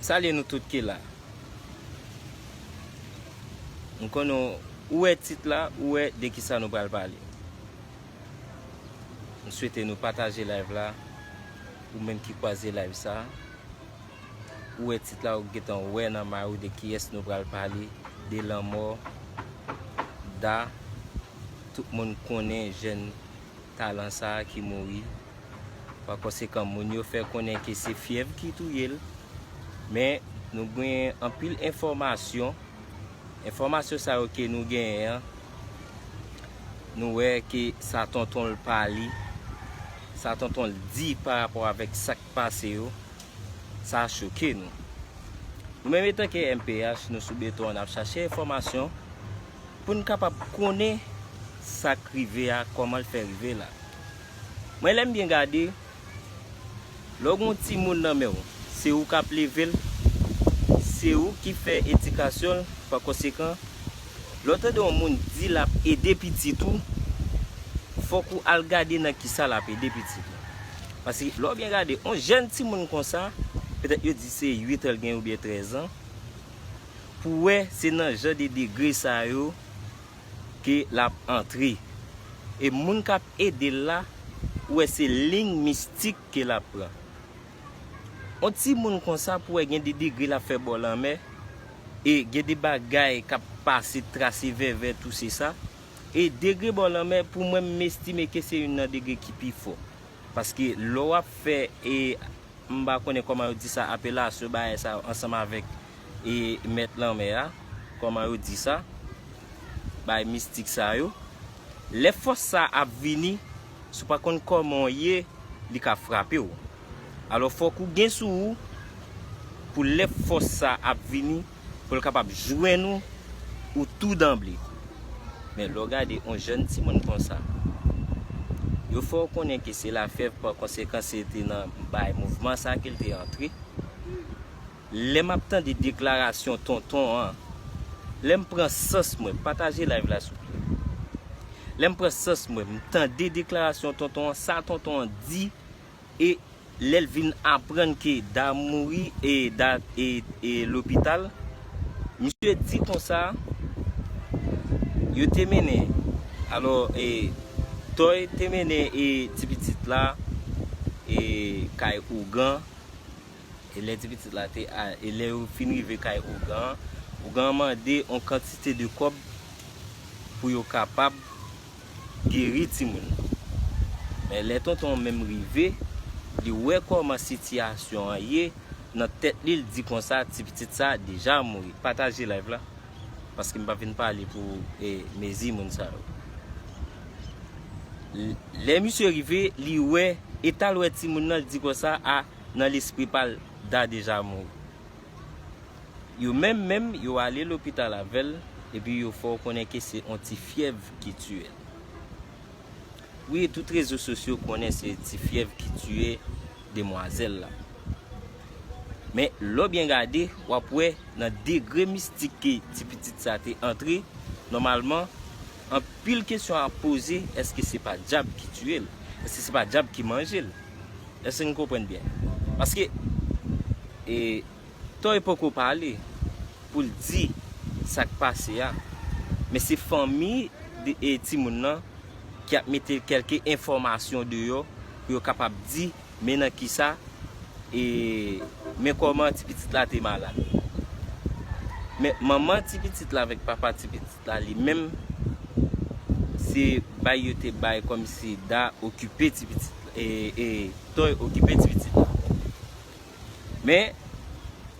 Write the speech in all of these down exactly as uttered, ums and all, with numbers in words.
Salye nou tout ki la. M konnen w wè tit la, ou wè de kisa nou pral pale. M swete nou pataje live la, ou menm ki kwaze live sa. Ou wè tit la, ou gentan wè nan may ou de kiyès nou pral pale, de lanmò Da. Tout moun konnen jèn talan sa a ki mouri. Pa konsekan, moun yo fè konnen ke se fyèv ki touye l. Men, nou gen anpil enfòmasyon. Enfòmasyon sa yo ke nou genyen an, nou wè ke sa tonton l pale, sa tonton l di pa rapò avèk sa k pase yo, sa choke nou. Nou menm, etanke M P H, nou sou beton an, n ap chache enfòmasyon pou n kapab konnen sa k rive a, kòman l fè rive la. Mwen, lè m byen gade, lè w gen yon timoun nan men w, se ou k ap leve l, se ou ki fè edikasyon l, pa konsekan, lè w tande yon moun di l ap ede pitit ou, fòk ou al gade nan kisa l ap ede pitit ou. Paske lè w byen gade, yon jèn timoun konsa, petèt yo di se uit an l gen oubyen trèz an, pou wè se nan jan de degre sa yo ke l ap antre. E moun k ap ede l la, ou wè se liy mistik ke l ap pran. Yon timoun konsa, pou wè gen de degre l ap fè bò lanmè, e gen de bagay k ap pase, trase vèvè, tou se sa. E degre bò lanmè, pou mwen, m estime ke se youn nan degre ki pi fò. Paske lè w ap fè, e, m pa konnen kòman yo di sa, apelasyon bagay sa yo ansanm avèk, e, mèt lanmè a, kòman yo di sa, bagay mistik sa yo. Lè fòs sa ap vini, si w pa konn kòman w ye, li ka frape w. Alò, fòk ou gen sou ou pou lè fòs sa ap vini, pou l kapab jwenn ou, ou tou danble. Men lè w gade yon jèn timoun konsa, yo fè w konnen ke se lafyèv, pa konsekan, se te nan bay mouvman sa ke l te antre. Lè m ap tande deklarasyon tonton an, lè m pran sans mwen, pataje live la, souple. Lè m pran sans mwen, m tande deklarasyon tonton an, sa tonton an di, e lè l vin aprann ke Da mouri e Da e, e lopital, misye di konsa, yo te mennen, alò, e Toy te mennen e ti pitit la, e kay ougan, e lè ti pitit la te a, e lè yo fin rive kay ougan, ougan an mande yon kantite de kòb pou yo kapab geri timoun. Men lè tonton an menm rive, li wè kòman sitiyasyon an ye, nan tèt li, li di konsa, ti pitit sa deja mouri. Pataje live la, paske m pa vin pale pou, e, mezi moun sa yo. L-, lè misye rive, li wè, eta l wè timoun nan, li di konsa, a, nan lespri pa l, Da deja mouri. Yo menm menm, yo ale lopital avè l, epi yo fè w konnen ke se yon ti fyèv ki tiye l. Wi, tout rezo sosyo konnen se ti fyèv ki tiye demwazèl la. Men, lè w byen gade, w ap wè nan degre mistik ke ti pitit sa te antre, nòmalman, anpil kesyon ap poze, èske se pa dyab ki tiye l? Èske se pa dyab ki manje l? Èske n konprann byen? Paske, e, Toy poko pale pou l di sa k pase a, men se fanmi de, e, timoun nan ki ap mete kèlke enfòmasyon deyò pou yo kapab di, men nan kisa, e, men kòman ti pitit la te malad. Men manman ti pitit la avèk papa ti pitit la, li menm, se bay yo te bay kòmsi Da okipe ti pitit, e, e, Toy okipe ti pitit la. Men,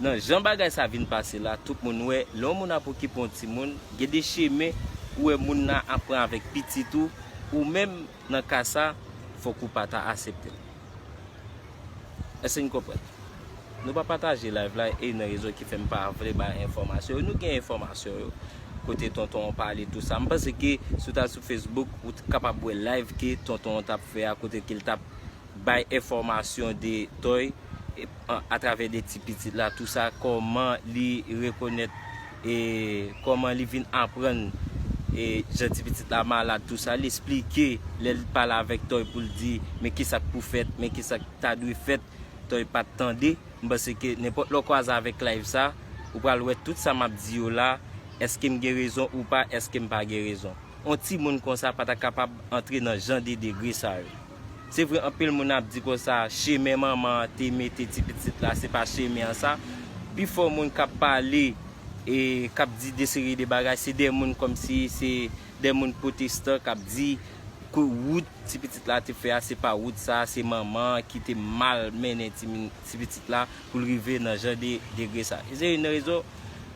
nan jan bagay sa vin pase la, tout moun wè, lè yon moun ap okipe yon timoun, gen de chemen ou wè moun nan ap pran avèk pitit ou, ou menm nan ka sa, fòk ou pa ta aksepte l. Èske n konprann? Nou pa pataje live la, e nan rezon ki fè m pa vle bay enfòmasyon yo. Nou gen enfòmasyon yo, kote tonton an pale tou sa. M panse ke si w ta sou Facebook, ou t-, kapab wè live ke tonton an t ap fè a, kote ke l t ap bay enfòmasyon de Toy, e, a, atravè de ti pitit la, tou sa, kòman li rekonèt, e, kòman li vin aprann, e, jan ti pitit la malad, tou sa, li esplike, lè l pale avèk Toy pou l di, men kisa k pou fèt, men kisa k ta dwe fèt, Toy pa t tande. M panse ke nenpòt lè w kwaze avèk live sa, ou pral wè tout sa m ap di yo la, èske m gen rezon ou pa, èske m pa gen rezon. On timoun konsa pa ta kapab antre nan jan de degre sa yo. Se vre, anpil moun ap di konsa, chemen manman an te mete ti pitit la, se pa chemen an sa. Pifò moun k ap pale e k ap di de seri de bagay, se de moun kòmsi se de moun pwotestan k ap di ke wout ti pitit la te fè a, se pa wout sa, se manman an ki te mal mennen ti, ti pitit la pou l rive nan jan de degre sa. E se youn nan rezon,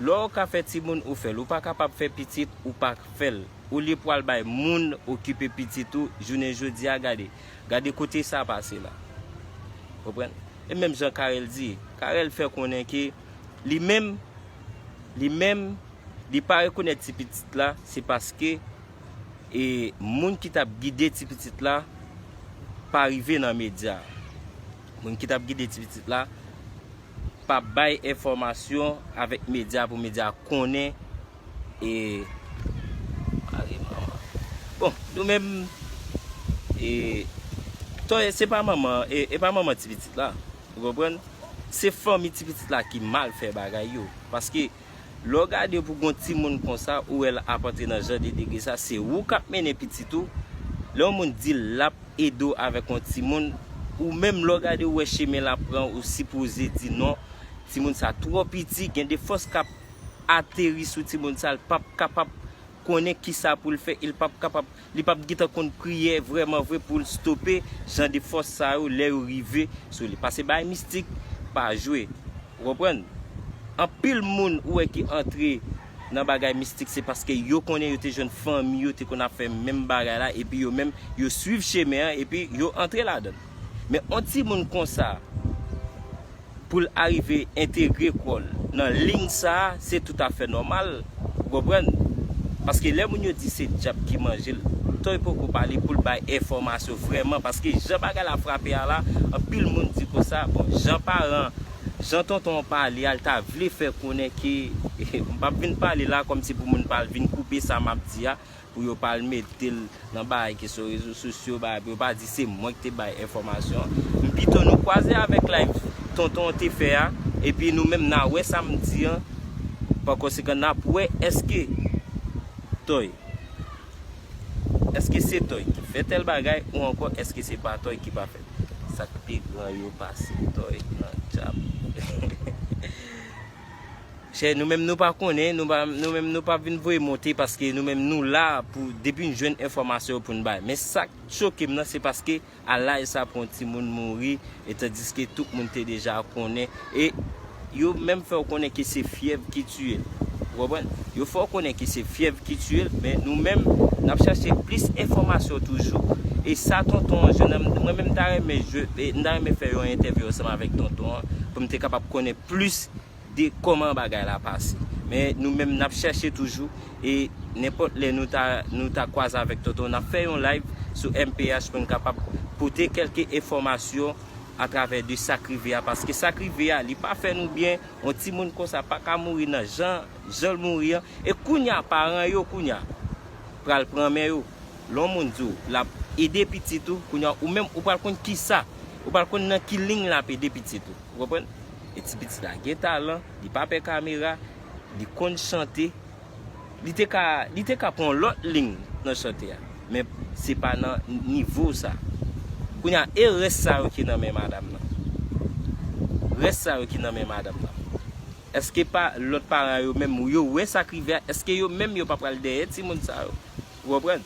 lè w ka fè timoun ou fè l, ou pa kapab fè pitit ou pa fè l. Olye pou al bay moun okipe pitit ou, jounen jodi a, gade, gade kote sa pase la. Konprann? E menm jan Carel di, Carel fè konnen ke li menm, li menm, li pa rekonèt ti pitit la, se paske e moun ki t ap gide ti pitit la pa rive nan medya. Moun ki t ap gide ti pitit la pa bay enfòmasyon avèk medya pou medya konnen. E, mare manman. Bon, nou menm, e, Toy, se pa manman, e, e pa manman ti pitit la. Ou konprann? Se fanmi ti pitit la ki mal fè bagay yo. Paske lè w gade pou gon timoun konsa, ou wè l ap antre nan jan de degre sa, se ou k ap mennen pitit ou. Lè yon moun di l ap ede w avèk yon timoun, ou menm lè w gade w wè chemen l ap pran, ou sipoze di non. Timoun sa twò piti, gen de fòs k ap ateri sou timoun sa, l p ap kapab konnen kisa pou l fè, e l p ap kapab, li p ap gentan konn priyè vrèman vre pou l stope jan de fòs sa yo lè yo rive sou li. Paske bagay mistik pa jwe. Ou konprann? Anpil moun ou wè ki antre nan bagay mistik, se paske yo konnen yo te jwenn fanmi yo te konn ap fè menm bagay la, epi yo menm, yo swiv chemen an, epi yo antre ladan l. Men on timoun konsa, pou l arive entegre kò l nan liy sa a, se toutafè nòmal, ou konprann? Paske lè moun yo di se dyab ki manje l, Toy poko pale pou l bay enfòmasyon vrèman, paske jan bagay la frape a la, anpil moun di konsa, bon, jan paran, jan tonton an pale a, l ta vle fè konnen ke, m p ap vin pale la kòmsi pou moun pa al vin koupe sa m ap di a, pou yo pa al mete l nan bagay ki sou rezo sosyo, bagay, pou yo pa di se mwen ki te bay enfòmasyon an. M pito nou kwaze avèk live tonton an te fè a, epi nou menm n a wè sa m di an. Pa konsekan, n ap wè èske Toy, èske se Toy ki fè tèl bagay, ou ankò èske se pa Toy ki pa fè. Sa k pi gran yo pase Toy nan dyab. Chè, nou menm nou pa konnen, nou pa, nou menm nou pa vin voye monte, paske nou menm nou la pou, depi n jwenn enfòmasyon yo pou n bay. Men sa k choke m nan, se paske a laj sa pou yon timoun mouri, e tandiske tout moun te deja konnen. E yo menm fè w konnen ke se fyèv ki tiye l. Ou konprann? Yo fè w konnen ke se fyèv ki tiye l, men nou menm, n ap chache plis enfòmasyon toujou. E sa tonton an jwenn nan, mwen menm m ta renmen jwe, e m ta renmen fè yon entèvyou ansanm avèk tonton an, pou m te kapab konnen plis de kòman bagay la pase. Men nou menm n ap chèche toujou, e nenpòt lè nou ta, nou ta kwaze avèk tonton, n ap fè yon live sou M P H pou n kapab pote kèlke enfòmasyon atravè de sa k rive a, paske sa k rive a, li pa fè nou byen. Yon timoun konsa pa ka mouri nan jan, jan l mouri an. E kounye a, paran yo kounye a pral pran men yo. Lè yon moun di w l ap ede pitit ou, kounye a ou menm ou pral konn kisa, ou pral konn nan ki liy l ap ede pitit ou. Ou konprann? E ti pitit la gen talan, li pa pè kamera, li konn chante, li te ka, li te ka pran lòt liy nan chante a. Men se pa nan nivo sa. Kounye a, e rès sa yo ki nan men madanm nan? Rès sa yo ki nan men madanm nan? Èske pa lòt paran yo menm, yo wè sa k rive a, èske yo menm yo pa pral dèyè timoun sa yo? Ou konprann?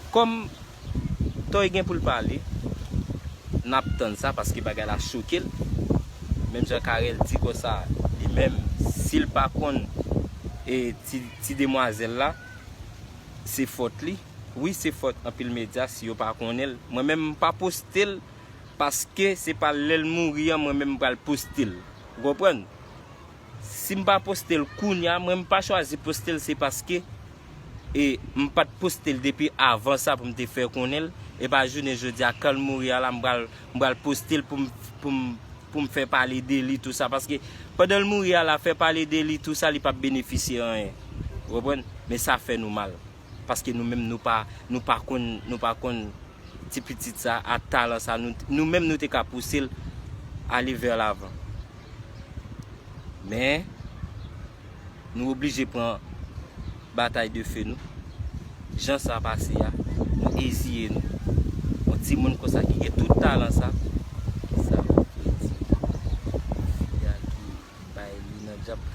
Kòm Toy gen pou l pale, n ap tann sa paske bagay la choke l. Menm jan Carel di konsa, li menm, si l pa konn e ti, ti demwazèl la, se fòt li. Wi, se fòt anpil medya si yo pa konnen l. Mwen menm, m pa poste l paske se pa lè l mouri an, mwen menm, m pral poste l. Ou konprann? Si m pa poste l kounye a, mwen m pa chwazi poste l, se paske e m pa t poste l depi avan sa pou m te fè konnen l. E pa jounen jodi a, kan l mouri a la, m pral, m pral poste l pou m, pou m, pou m fè pale de li, tou sa. Paske pandan l mouri a la, fè pale de li, tou sa, li p ap benefisye anyen. Ou konprann? Men sa fè nou mal. Paske nou menm, nou pa, nou pa konn, nou pa konn ti pitit sa, a talan sa, nou, nou menm, nou te ka pouse l ale vè lavan. Men, nou oblije pran batay de fe nou. Jan sa pase a, nou eziye nou. Yon timoun konsa ki gen tout talan sa. Sa vle di, fi a ki bay li nan djab.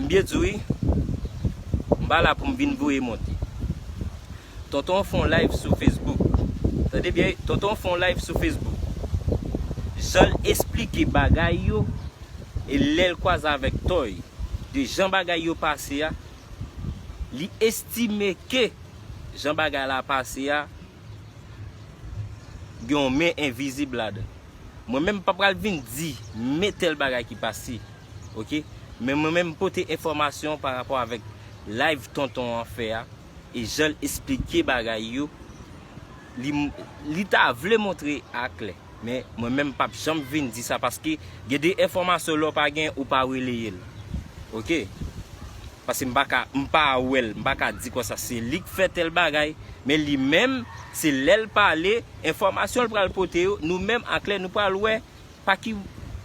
M byen di w wi, m pa la pou m vin voye monte. Tonton fè yon live sou Facebook. Tande byen, Tonton fè yon live sou Facebook. Jan l esplike bagay yo, e lè l kwaze avèk Toy, de jan bagay yo pase a, li estime ke jan bagay la pase a, gen yon men envizib ladan. Mwen menm pa pral vin di men tèl bagay ki pase, oke? Men mwen menm pote enfòmasyon pa rapò avèk live Tonton an fè a, e jan l esplike bagay yo, li, li ta vle montre a klè. Men mwen menm m p ap janm vin di sa paske gen de enfòmasyon lè w pa gen ou pa releye l. Oke? Paske m pa ka, m pa wè l, m pa ka di konsa se li k fè tèl bagay, men li menm, se lè l pale, enfòmasyon l pral pote yo, nou menm a klè nou pral wè pa ki,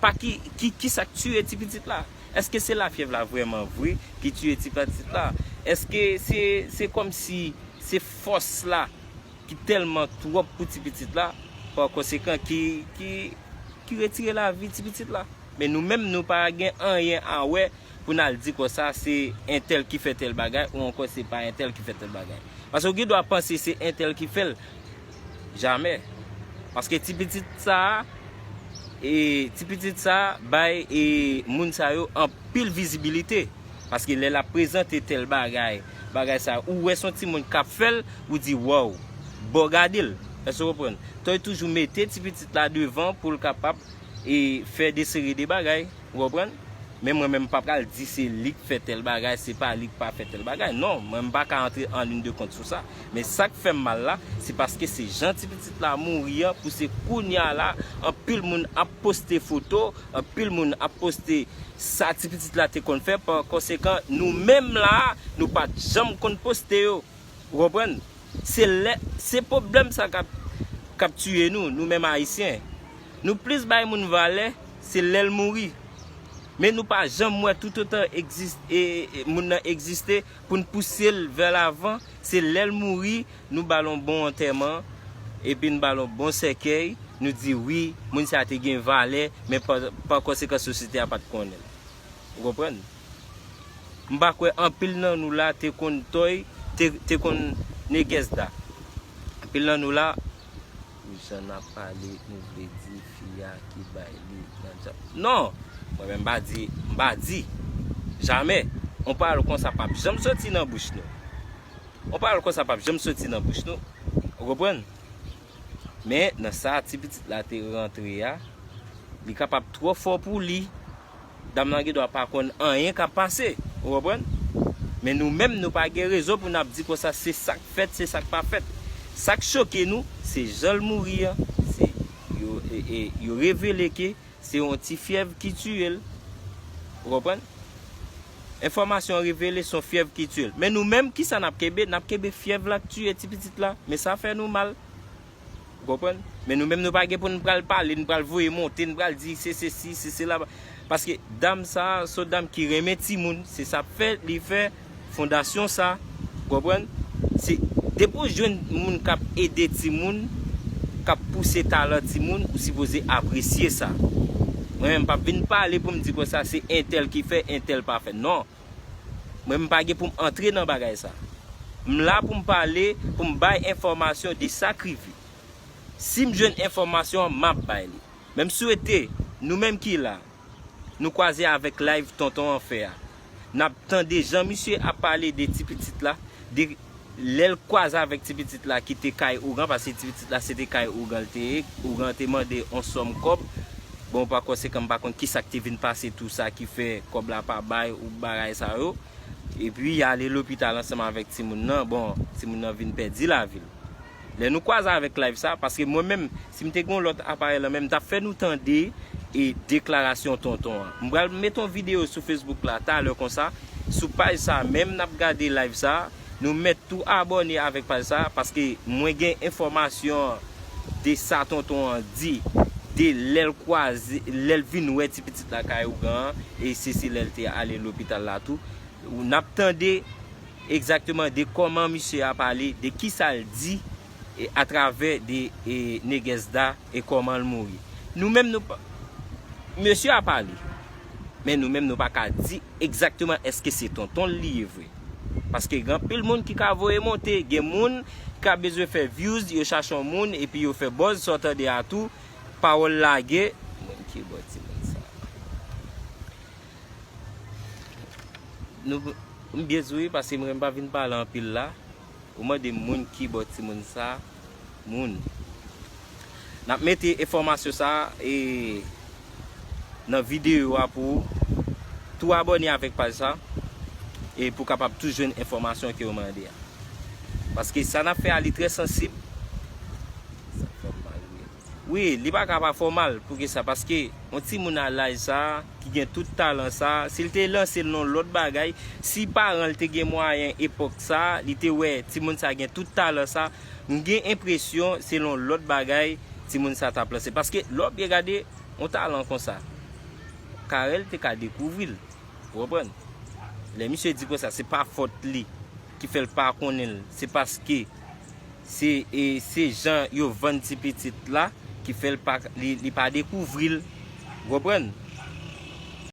pa ki, ki, ki sa k tiye ti pitit la. Èske se lafyèv la vrèman vre ki tiye ti pitit la? Èske se, se kòmsi se fòs la ki tèlman twòp pou ti pitit la, pa konsekan ki, ki, ki retire lavi ti pitit la? Men nou menm nou pa gen anyen a wè pou n al di konsa se entèl ki fè tèl bagay ou ankò se pa entèl ki fè tèl bagay. Paske w gen dwa panse se entèl ki fè l. Jamè. Paske ti pitit sa a, e, ti pitit sa a bay, e, moun sa yo anpil vizibilite. Paske lè l ap prezante tèl bagay, bagay sa a, ou wè se yon timoun k ap fè l, ou di, "Waw, bon gade l." Èske w konprann? Toy toujou mete ti pitit la devan pou l kapab, e, fè de seri de bagay. Ou konprann? Men mwen menm m pa pral di se li k fè tèl bagay, se pa li k pa fè tèl bagay. Non, mwen m pa ka antre an ligne de compte sou sa. Men sa k fè m mal la, se paske se jan ti pitit la mouri an, pou se kounye a la, anpil moun ap poste foto, anpil moun ap poste sa ti pitit la te konn fè. Pa konsekan, nou menm la, nou pa t janm konn poste yo. Ou konprann? Se lè, se pwoblèm sa k ap, k ap tiye nou, nou menm Ayisyen. Nou plis bay moun valè, se lè l mouri. Men nou pa janm wè toutotan egzis-, e, e, moun nan egziste pou n pouse l vè lavan. Se lè l mouri, nou ba l yon bon antèman, epi n ba l yon bon sèkèy, nou di wi, moun sa te gen valè, men pa, pa konsekan sosyete a pa t konnen l. Ou konprann? M pa kwè anpil nan nou la te konn Toy, te, te konn Negès Da. Anpil nan nou la, pou jan n ap pale, nou vle di fi a ki bay li nan djab. Non! Mwen menm m pa di, m pa di. Jamè. Yon pawòl konsa p ap janm soti nan bouch nou. Yon pawòl konsa p ap janm soti nan bouch nou. Ou konprann? Men, nan sa ti pitit la te rantre a, li kapab twò fò pou li. Dam nan gen dwa pa konn anyen k ap pase. Ou konprann? Men nou menm, nou pa gen rezon pou n ap di konsa se sa k fèt, se sa k pa fèt. Sa k choke nou, se jan l mouri an. Se, yo, e, e, yo revele ke se yon ti fyèv ki tiye l. Ou konprann? Enfòmasyon an revele se yon fyèv ki tiye l. Men nou menm, kisa n ap kenbe? N ap kenbe fyèv la k tiye ti pitit la. Men sa fè nou mal. Ou konprann? Men nou menm, nou pa gen pou n pral pale, n pral voye monte, n pral di se sesi, se sela. Paske dam sa a, se yon dam ki renmen timoun. Se sa k fè li fè fondasyon sa, ou konprann? Se, depi w jwenn moun k ap ede timoun, k ap pouse talan timoun, ou sipoze apresye sa. Mwen menm, m p ap vin pale pou m di konsa se entèl ki fè, entèl pa fè. Non. Mwen, m pa gen pou m antre nan bagay sa. M la pou m pale, pou m bay enfòmasyon de sa k rive. Si m jwenn enfòmasyon an, m ap bay li. Men m swete, nou menm ki la, nou kwaze avèk live Tonton an fè a. N ap tande jan misye ap pale de ti pitit la, de lè l kwaze avèk ti pitit la ki te kay ougan, paske ti pitit la se te kay ougan l te ye, ougan te mande yon sòm kòb. Bon, pa konsekan, m pa konn kisa k te vin pase tou sa ki fè kòb la pa bay ou bagay sa yo. Epi, y ale lopital ansanm avèk timoun nan. Bon, timoun nan vin pèdi lavi l. Lè nou kwaze avèk live sa, paske mwen menm, si m te gen yon lòt aparèy lan men m, m t ap fè nou tande e deklarasyon Tonton an. M pral met yon videyo sou Facebook la talè konsa, sou paj sa menm n ap gade live sa, nou mèt tou abòne avèk paj sa, paske mwen gen enfòmasyon de sa Tonton an di. de lè l kwaze, lè l vin wè ti pitit la kay ougan an, e se, se lè l te ale lopital la tou. N ap tande egzakteman de kòman misye a pale, de kisa l di, e atravè de, e, Negès Da e kòman l mouri. Nou menm nou pa, mesye a pale, men nou menm nou pa ka di egzakteman èske se tonton l li ye vre. Paske gen anpil moun ki ka voye monte, gen moun ki ka bezwen fè views, yo chache yon moun epi yo fè buzz, sa w tande a tou, pawòl lage. Moun ki bò timoun sa. Nou, m byen di wi, paske m renmen pa vin pale anpil la. Ou mande moun ki bò timoun sa, moun. N ap mete enfòmasyon sa e nan videyo a pou ou. Tou abòne avèk paj sa e pou kapab tou jwenn enfòmasyon ke w mande a. Paske sa n ap fè a, li trè sansib. Sa fè m mal wi. Wi, li pa ka pa fè w mal. Poukisa? Paske yon timoun a laj sa, ki gen tout talan sa, si l te lanse l nan lòt bagay, si paran l te gen mwayen epòk sa, li te wè timoun sa gen tout talan sa, m gen enpresyon se yon lòt bagay timoun sa t ap lanse. Paske lè w byen gade, yon talan konsa, Carel te ka dekouvri l. Ou konprann? Lè misye di konsa, se pa fòt li ki fè l pa konnen l. Se paske se, e, se jan yo vann ti pitit la ki fè l pa, li, li pa dekouvri l. Ou konprann?